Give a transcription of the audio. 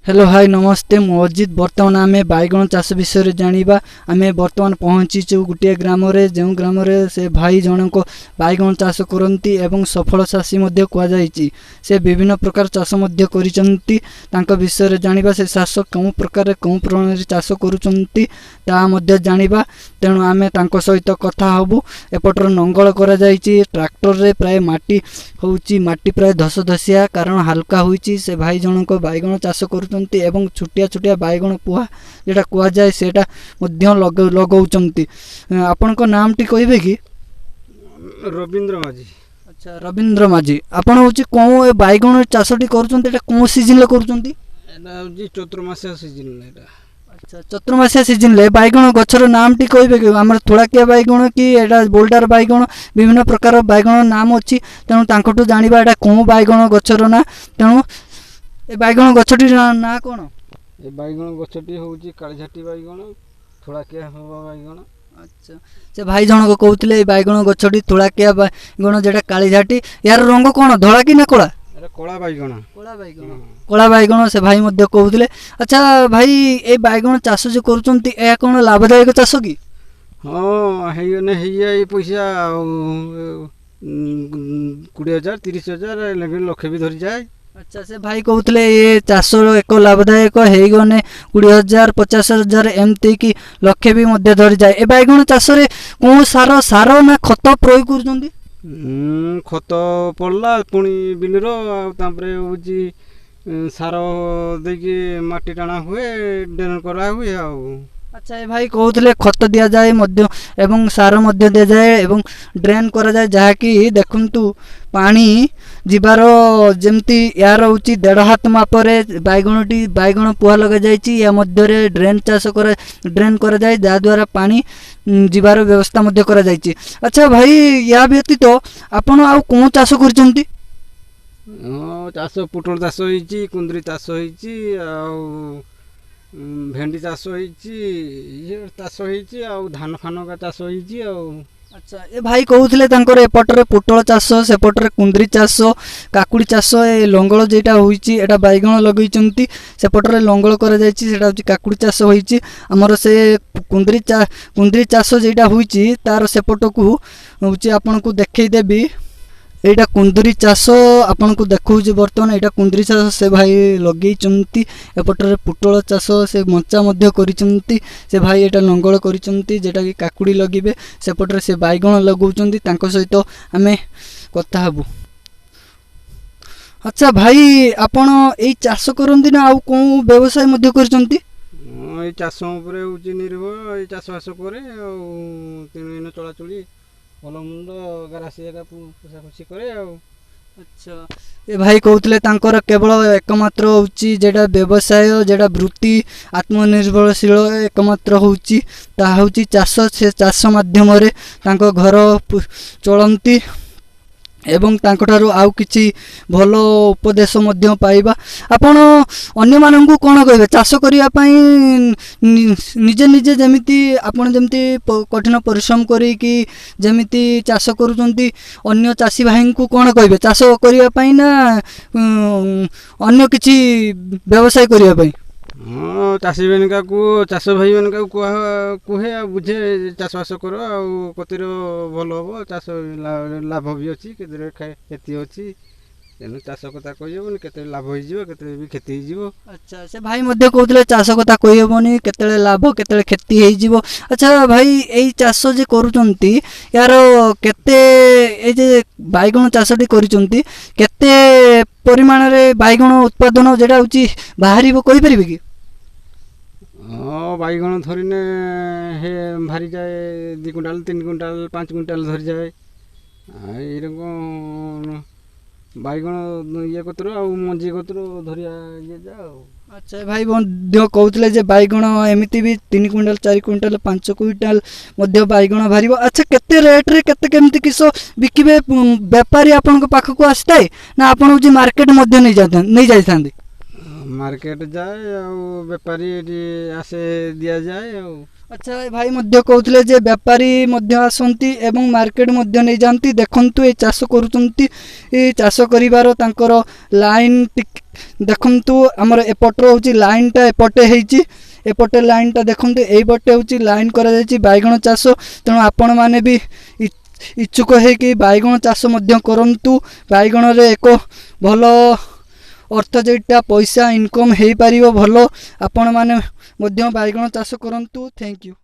Hello, high, ନମସ୍ତେ। ମୁଁ ଅଜିତ। ବର୍ତ୍ତମାନ ଆମେ ବାଇଗଣ ଚାଷ ବିଷୟରେ ଜାଣିବା। ଆମେ ବର୍ତ୍ତମାନ ପହଞ୍ଚିଛୁ ଗୋଟିଏ ଗ୍ରାମରେ, ଯେଉଁ ଗ୍ରାମରେ ସେ ଭାଇ ଜଣଙ୍କ ବାଇଗଣ ଚାଷ କରନ୍ତି ଏବଂ ସଫଳ ଚାଷୀ ମଧ୍ୟ କୁହାଯାଇଛି। ସେ ବିଭିନ୍ନ ପ୍ରକାର ଚାଷ ମଧ୍ୟ କରିଛନ୍ତି। ତାଙ୍କ ବିଷୟରେ ଜାଣିବା। ସେ ଚାଷ କେଉଁ ପ୍ରକାର, କେଉଁ ପ୍ରଣାଳୀରେ ଚାଷ କରୁଛନ୍ତି, ତାହା ମଧ୍ୟ ଜାଣିବା। ତେଣୁ ଆମେ ତାଙ୍କ ସହିତ କଥା ହେବୁ। ଏପଟରେ ନଙ୍ଗଳ କରାଯାଇଛି ଟ୍ରାକ୍ଟରରେ। ପ୍ରାୟ ମାଟି ହେଉଛି, ମାଟି ପ୍ରାୟ ଧସ ଧସିଆ, କାରଣ ହାଲୁକା ହୋଇଛି। ସେ ଭାଇ ଜଣଙ୍କ ବାଇଗଣ ଚାଷ କରୁଛନ୍ତି ଏବଂ ଛୋଟିଆ ଛୋଟିଆ ବାଇଗଣ ପୁହା ଯେଉଁଟା କୁହାଯାଏ, ସେଇଟା ମଧ୍ୟ ଲଗାଉଛନ୍ତି। ଆପଣଙ୍କ ନାମଟି କହିବେ କି? ରବୀନ୍ଦ୍ର ମାଝୀ। ଆଚ୍ଛା, ରବୀନ୍ଦ୍ର ମାଝୀ, ଆପଣ ହେଉଛି କେଉଁ ଏ ବାଇଗଣ ଚାଷଟି କରୁଛନ୍ତି? ଏଇଟା କେଉଁ ସିଜିନ୍ରେ କରୁଛନ୍ତି? ଏଇଟା ହେଉଛି ଚତୁର୍ମାସିଆ ସିଜିନ୍ ଏଇଟା। ଆଚ୍ଛା, ଚତୁର୍ମାସିଆ ସିଜିନ୍ରେ। ବାଇଗଣ ଗଛର ନାମଟି କହିବେ କି? ଆମର ଥୋଳାକିଆ ବାଇଗଣ କି ଏଇଟା ବୋଲ୍ଡାର ବାଇଗଣ? ବିଭିନ୍ନ ପ୍ରକାର ବାଇଗଣ ନାମ ଅଛି। ତେଣୁ ତାଙ୍କଠୁ ଜାଣିବା ଏଇଟା କେଉଁ ବାଇଗଣ ଗଛର ନାଁ। ତେଣୁ ଏ ବାଇଗଣ ଗଛଟିର ନାଁ କ'ଣ? ଏ ବାଇଗଣ ଗଛଟି ହେଉଛି କାଳିଝାଟି ବାଇଗଣ, ଥୋଳାକିଆ ହବା ବାଇଗଣ। ଆଚ୍ଛା, ସେ ଭାଇ ଜଣକ କହୁଥିଲେ ଏଇ ବାଇଗଣ ଗଛଟି ଥୋଳାକିଆ ବାଇଗଣ, ଯେଟା କାଳିଝାଟି। ଏହାର ରଙ୍ଗ କ'ଣ, ଧଳା କି ନା କଳା? ଏଇଟା କଳା ବାଇଗଣ। କଳା ବାଇଗଣ। କଳା ବାଇଗଣ ସେ ଭାଇ ମଧ୍ୟ କହୁଥିଲେ। ଆଚ୍ଛା ଭାଇ, ଏଇ ବାଇଗଣ ଚାଷ ଯେଉଁ କରୁଛନ୍ତି, ଏହା କ'ଣ ଲାଭଦାୟକ ଚାଷ କି? ହଁ, ହେଇଗଲେ ହେଇଯାଏ ପଇସା ଆଉ 20,000, 30,000, ଲକ୍ଷେ ବି ଧରିଯାଏ। ଆଚ୍ଛା, ସେ ଭାଇ କହୁଥିଲେ ଏ ଚାଷ ଏକ ଲାଭଦାୟକ, ହେଇଗଲେ 20,000, 50,000, ଏମିତି କି ଲକ୍ଷେ ବି ମଧ୍ୟ ଧରିଯାଏ। ଏ ବାଇଗଣ ଚାଷରେ କେଉଁ ସାର ନା ଖତ ପ୍ରୟୋଗ କରୁଛନ୍ତି? ଖତ ପଡ଼ିଲା ପୁଣି ବିଲର, ଆଉ ତାପରେ ହେଉଛି ସାର ଦେଇକି ମାଟି ଟାଣା ହୁଏ, ଡ୍ରେନ୍ କରା ହୁଏ ଆଉ। ଆଚ୍ଛା, ଏ ଭାଇ କହୁଥିଲେ ଖତ ଦିଆଯାଏ ମଧ୍ୟ ଏବଂ ସାର ମଧ୍ୟ ଦିଆଯାଏ ଏବଂ ଡ୍ରେନ୍ କରାଯାଏ, ଯାହାକି ଦେଖନ୍ତୁ ପାଣି ଯିବାର ଯେମିତି। ଏହାର ହେଉଛି ଦେଢ଼ ହାତ ମାପରେ ବାଇଗଣଟି, ବାଇଗଣ ପୁଆ ଲଗାଯାଇଛି। ଏହା ମଧ୍ୟରେ ଡ୍ରେନ୍ ଚାଷ କରା ଡ୍ରେନ୍ କରାଯାଏ, ଯାହାଦ୍ୱାରା ପାଣି ଯିବାର ବ୍ୟବସ୍ଥା ମଧ୍ୟ କରାଯାଇଛି। ଆଚ୍ଛା ଭାଇ, ଏହା ବ୍ୟତୀତ ଆପଣ ଆଉ କେଉଁ ଚାଷ କରିଛନ୍ତି? ହଁ, ଚାଷ ପୋଟଳ ଚାଷ ହେଇଛି, କୁନ୍ଦୁରି ଚାଷ ହେଇଛି, ଆଉ ଭେଣ୍ଡି ଚାଷ ହେଇଛି, ଇଏ ଚାଷ ହେଇଛି, ଆଉ ଧାନ ଫାନ ଚାଷ ହେଇଛି ଆଉ। ଆଚ୍ଛା, ଏ ଭାଇ କହୁଥିଲେ ତାଙ୍କର ଏପଟରେ ପୋଟଳ ଚାଷ, ସେପଟରେ କୁନ୍ଦୁରି ଚାଷ, କାକୁଡ଼ି ଚାଷ। ଏ ଲଙ୍ଗଳ ଯେଇଟା ହୋଇଛି, ଏଇଟା ବାଇଗଣ ଲଗେଇଛନ୍ତି। ସେପଟରେ ଲଙ୍ଗଳ କରାଯାଇଛି, ସେଇଟା ହେଉଛି କାକୁଡ଼ି ଚାଷ ହୋଇଛି। ଆମର ସେ କୁନ୍ଦୁରି ଚାଷ ଯେଇଟା ହୋଇଛି, ତାର ସେପଟକୁ ହେଉଛି ଆପଣଙ୍କୁ ଦେଖେଇଦେବି। ଏଇଟା କୁନ୍ଦୁରି ଚାଷ ଆପଣଙ୍କୁ ଦେଖାଉଛି ବର୍ତ୍ତମାନ। ଏଇଟା କୁନ୍ଦୁରି ଚାଷ ସେ ଭାଇ ଲଗେଇଛନ୍ତି। ଏପଟରେ ପୋଟଳ ଚାଷ ସେ ମଞ୍ଚା ମଧ୍ୟ କରିଛନ୍ତି। ସେ ଭାଇ ଏଇଟା ଲଙ୍ଗଳ କରିଛନ୍ତି, ଯେଉଁଟାକି କାକୁଡ଼ି ଲଗିବେ। ସେପଟରେ ସେ ବାଇଗଣ ଲଗାଉଛନ୍ତି। ତାଙ୍କ ସହିତ ଆମେ କଥା ହେବୁ। ଆଚ୍ଛା ଭାଇ, ଆପଣ ଏଇ ଚାଷ କରନ୍ତି ନା ଆଉ କେଉଁ ବ୍ୟବସାୟ ମଧ୍ୟ କରିଛନ୍ତି? ହଁ, ଏଇ ଚାଷ ଉପରେ ହେଉଛି ନିର୍ଭର। ଏଇ ଚାଷବାସ କରେ ଆଉ ତେଣୁ ଏଇନା ଚଳାଚଳି ଭଲ ମନ୍ଦ ଗାରାସି ଜାଗା ପୋଷାପୋଷି କରେ ଆଉ। ଆଚ୍ଛା, ଏ ଭାଇ କହୁଥିଲେ ତାଙ୍କର କେବଳ ଏକମାତ୍ର ହେଉଛି ଯେଉଁଟା ବ୍ୟବସାୟ, ଯେଉଁଟା ବୃତ୍ତି, ଆତ୍ମନିର୍ଭରଶୀଳ ଏକମାତ୍ର ହେଉଛି, ତାହା ହେଉଛି ଚାଷ। ସେ ଚାଷ ମାଧ୍ୟମରେ ତାଙ୍କ ଘର ଚଳନ୍ତି ଏବଂ ତାଙ୍କଠାରୁ ଆଉ କିଛି ଭଲ ଉପଦେଶ ମଧ୍ୟ ପାଇବା। ଆପଣ ଅନ୍ୟମାନଙ୍କୁ କ'ଣ କହିବେ ଚାଷ କରିବା ପାଇଁ? ନିଜେ ନିଜେ ଯେମିତି ଆପଣ ଯେମିତି କଠିନ ପରିଶ୍ରମ କରିକି ଯେମିତି ଚାଷ କରୁଛନ୍ତି, ଅନ୍ୟ ଚାଷୀ ଭାଇଙ୍କୁ କ'ଣ କହିବେ ଚାଷ କରିବା ପାଇଁ ନା ଅନ୍ୟ କିଛି ବ୍ୟବସାୟ କରିବା ପାଇଁ? ହଁ, ଚାଷୀ ମାନକାକୁ, ଚାଷ ଭାଇ ମାନକାକୁ କୁହେ ଆଉ ବୁଝେ, ଚାଷବାସ କର ଆଉ କତିର ଭଲ ହେବ। ଚାଷ ଲାଭ ବି ଅଛି, କେତେରେ କ୍ଷତି ଅଛି। ତେଣୁ ଚାଷ କଥା କହିହେବନି, କେତେବେଳେ ଲାଭ ହେଇଯିବ, କେତେବେଳେ ବି କ୍ଷତି ହେଇଯିବ। ଆଚ୍ଛା, ସେ ଭାଇ ମଧ୍ୟ କହୁଥିଲେ ଚାଷ କଥା କହିହେବନି, କେତେବେଳେ ଲାଭ କେତେବେଳେ କ୍ଷତି ହେଇଯିବ। ଆଚ୍ଛା ଭାଇ, ଏଇ ଚାଷ ଯେ କରୁଛନ୍ତି, ଏହାର କେତେ, ଏଇ ଯେ ବାଇଗଣ ଚାଷଟି କରିଛନ୍ତି, କେତେ ପରିମାଣରେ ବାଇଗଣ ଉତ୍ପାଦନ ଯେଟା ହେଉଛି ବାହାରିବ, କହିପାରିବେ କି? ହଁ, ବାଇଗଣ ଧରିନେ ହେ ବାହାରିଯାଏ 2 କୁଇଣ୍ଟାଲ, 3 କୁଇଣ୍ଟାଲ, 5 କୁଇଣ୍ଟାଲ ଧରିଯାଏ। ଏଇରକମ ବାଇଗଣ ଇଏ କତିରୁ ଆଉ ମଞ୍ଜି କତିରୁ ଧରିବା ଇଏ ଯା ଆଉ। ଆଚ୍ଛା, ଭାଇ ମଧ୍ୟ କହୁଥିଲେ ଯେ ବାଇଗଣ ଏମିତି ବି 3 କୁଇଣ୍ଟାଲ, 4 କୁଇଣ୍ଟାଲ, 5 କୁଇଣ୍ଟାଲ ମଧ୍ୟ ବାଇଗଣ ବାହାରିବ। ଆଚ୍ଛା, କେତେ ରେଟ୍ରେ, କେତେ କେମିତି କିସ ବିକିବେ? ବେପାରୀ ଆପଣଙ୍କ ପାଖକୁ ଆସିଥାଏ ନା ଆପଣ ହେଉଛି ମାର୍କେଟ ମଧ୍ୟ ନେଇଯାଇଥାନ୍ତି? ମାର୍କେଟ ଯାଏ ଆଉ ବେପାରୀ ଏଠି ଆସେ, ଦିଆଯାଏ ଆଉ। ଆଚ୍ଛା, ଏ ଭାଇ ମଧ୍ୟ କହୁଥିଲେ ଯେ ବେପାରୀ ମଧ୍ୟ ଆସନ୍ତି ଏବଂ ମାର୍କେଟ ମଧ୍ୟ ନେଇଯାଆନ୍ତି। ଦେଖନ୍ତୁ, ଏ ଚାଷ କରୁଛନ୍ତି। ଏ ଚାଷ କରିବାର ତାଙ୍କର ଲାଇନ୍ ଦେଖନ୍ତୁ, ଆମର ଏପଟର ହେଉଛି ଲାଇନ୍ଟା ଏପଟେ ହେଇଛି। ଏପଟେ ଲାଇନ୍ଟା ଦେଖନ୍ତୁ, ଏଇପଟେ ହେଉଛି ଲାଇନ୍ କରାଯାଇଛି ବାଇଗଣ ଚାଷ। ତେଣୁ ଆପଣମାନେ ବି ଇଚ୍ଛୁକ ହେଇକି ବାଇଗଣ ଚାଷ ମଧ୍ୟ କରନ୍ତୁ। ବାଇଗଣରେ ଏକ ଭଲ ଅର୍ଥ, ଯେଇଟା ପଇସା ଇନକମ୍ ହେଇପାରିବ ଭଲ। ଆପଣମାନେ ମଧ୍ୟ ବାଇଗଣ ଚାଷ କରନ୍ତୁ। Thank you.